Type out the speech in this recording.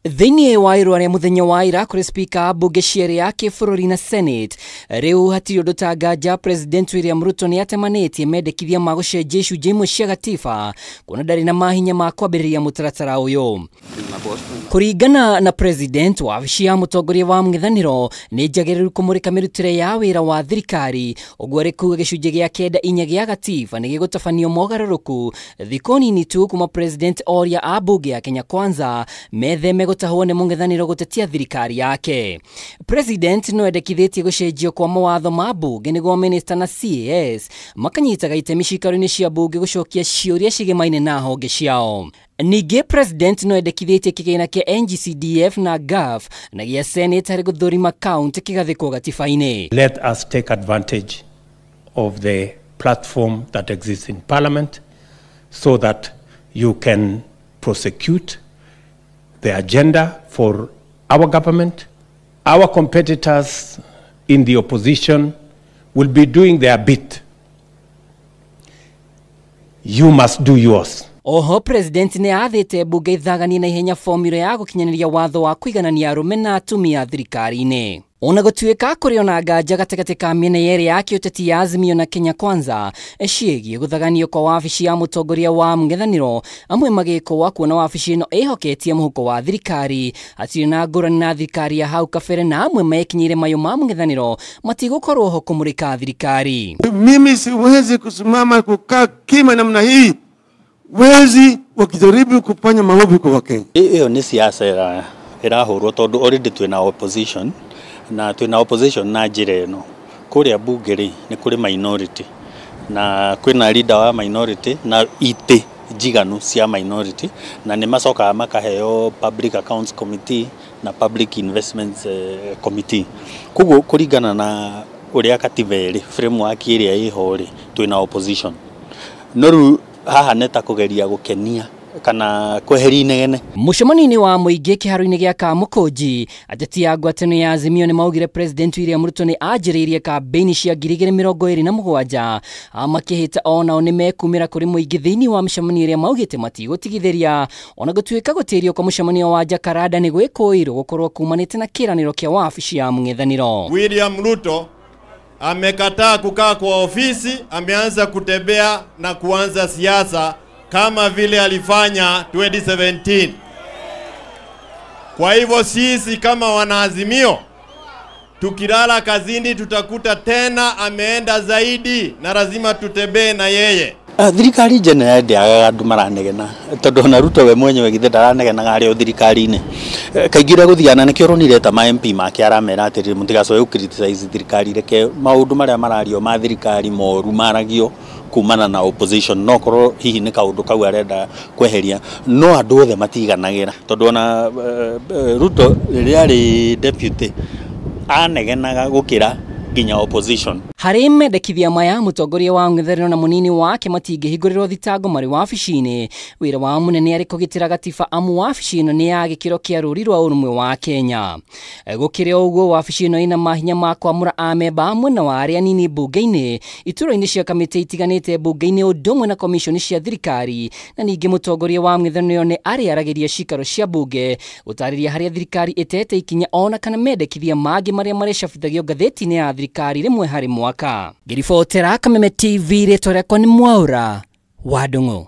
Thĩinĩ wa irũa rĩa mũthenya wa ira kũrĩ speaker mbunge cierĩ ya kĩbũrũri na Senate, rĩu hatirĩ ũndũ ta nganja President William Ruto nĩ atemanĩtie mendekithia ma gũcenjia icunjĩ imwe cia gatiba kuona ndarĩ na mahinya ma kwambĩrĩria mũtaratara ũyũ. Kũringana na President, wabici ya mũtongoria wa mũng'ethanĩro nĩ njagĩrĩru kũmũrĩka mĩrutĩre ya wĩra wa thirikari, ũguo arĩ kuga gĩcunjĩ gĩa 94 gĩa gatiba nĩ gĩgũtabanio mogarũrũku thikũ nini tu kuma President oria a mbunge ya Kenya Kwanza metheme gũtahwo nĩ mũng'ethanĩro gũtetia thirikari yake. President no endekithĩtie gũcenjio kwa mawatho ma mbunge nĩguo minister na CAS makanyitaga itemi ciikaro-inĩ cia mbunge gũcokia ciũria cigemaine na honge ciao. Ningĩ President no endekithĩtie kĩgĩna kĩa NGCDF na GAF na gĩa Senate harĩ gũthũrima kaunti kĩgathĩkwo gatiba-inĩ. Let us take advantage of the platform that exists in Parliament so that you can prosecute the agenda for our government. Our competitors in the opposition will be doing their bit. You must do yours. Oho President nĩ athĩte mbunge ithaganie na ihenya formula ya gũkinyanĩria watho wa kũiganania arũme na atumia thirikari-inĩ. Ona gũtuĩka kũrĩ ona nganja gatagatĩ ka mĩena yerĩ ya kĩũteti ya Azimio na Kenya Kwanza ciĩgiĩ gũthaganio kwa wabici ya mũtongoria wa mũng'ethanĩro, amwe magĩkũa kuona wabici ĩno ĩhoketie mũhuko wa thirikari hatirĩ na ngũrani na thirikari ya hau kabere, na amwe mekinyĩire mayũ ma mũng'ethanĩro matigũkorwo ho kũmũrĩka thirikari. Mimi siwezi kusimama kukaa kima namna hii, wezi wakijaribu kufanya maovu kwa Wakenya. Iyo ni siasa ĩrahũrwo tondũ already twĩna opposition na twĩna opposition na njĩra ĩno. Kũrĩa bunge rĩ nĩ kũrĩ minority na kwĩna leader wa minority na itĩ njiganu cia minority, na nĩ macokaga makaheo Public Accounts Committee na Public Investments Committee. Koguo kũringana na ũrĩa katiba ĩrĩ, framework ĩrĩa ĩho rĩ, twĩna opposition. No rĩu haha nĩ ta kũgeria gũkenia kana kweheria inegene. Mũcemanio-inĩ wa mũingĩ kĩharo-inĩ gĩa Kamũkũnji, ateti a ngwatanĩro ya Azimio nĩ maugire President William Ruto nĩ anjĩrĩirie kambĩini cia 2027 makĩhĩta onao nĩ mekumĩra kũrĩ mũingĩ thĩinĩ wa mĩcemanio ĩrĩa maugĩte matigũtigithĩria, ona gũtuĩka gũtĩrio kwa mũcemanio wa Jacaranda nĩ gwĩkũĩrwo gũkorwo kumanĩte na kĩĩranĩro kĩa wabici ya mũng'ethanĩro. William Ruto amekataa kukaa kwa ofisi, ameanza kutembea na kuanza siasa kama vile alifanya 2017. Kwa hivyo sisi kama wanaazimio tukilala kazini tutakuta tena ameenda zaidi na lazima tutembee na yeye. Thirikari general ndĩagaga andũ maranegena tondũ ona Ruto we mwenyewe githĩ ndaranegenaga arĩ o thirikari-inĩ. Kaingĩ ũrĩa gũthiana nĩkĩo ũronire ta ma MP make aramera atĩrĩrĩ, mũtigacoke gũ criticize thirikari, reke maũndũ marĩa marario ma thirikari moru maragio kumana na opposition. No korwo hihi nĩ kaũndũ kau arenda kweheria, no andũ othe matiganagĩra tondũ ona Ruto rĩrĩa arĩ deputy anegenaga gũkĩra nginya opposition. Harĩ mendekithia maya, mũtongoria wa mũng'ethanĩro na mũnini wake matingĩhingũrĩrwo thitango marĩ wabici-inĩ. Wĩra wao mũnene arĩ kũgitĩra gatiba, amu wabici ĩno nĩ ya gĩkĩro kĩa rũri rwa ũrũmwe wa Kenya. Gũkĩrĩ o ũguo, wabici ĩno ĩna mahinya ma kwamũra amemba a mwena wa arĩa anini mbunge-inĩ, iturwa-inĩ cia kamĩtĩ itiganĩte mbunge-inĩ, ũndũ ũmwe na komishoni cia thirikari, na ningĩ mũtongoria wa mũng'ethanĩro nĩ arĩaragĩria cikaro cia mbunge gũtarĩria harĩa thirikari ĩtete ikinya ona kana mendekithia mangĩ marĩa marĩcabithagio ngathĩti-inĩ ya thirikari rĩmwe harĩ mwaka. Ngĩribotera Kameme TV, rĩtwa rĩakwa nĩ Mwaura wa Ndung'u.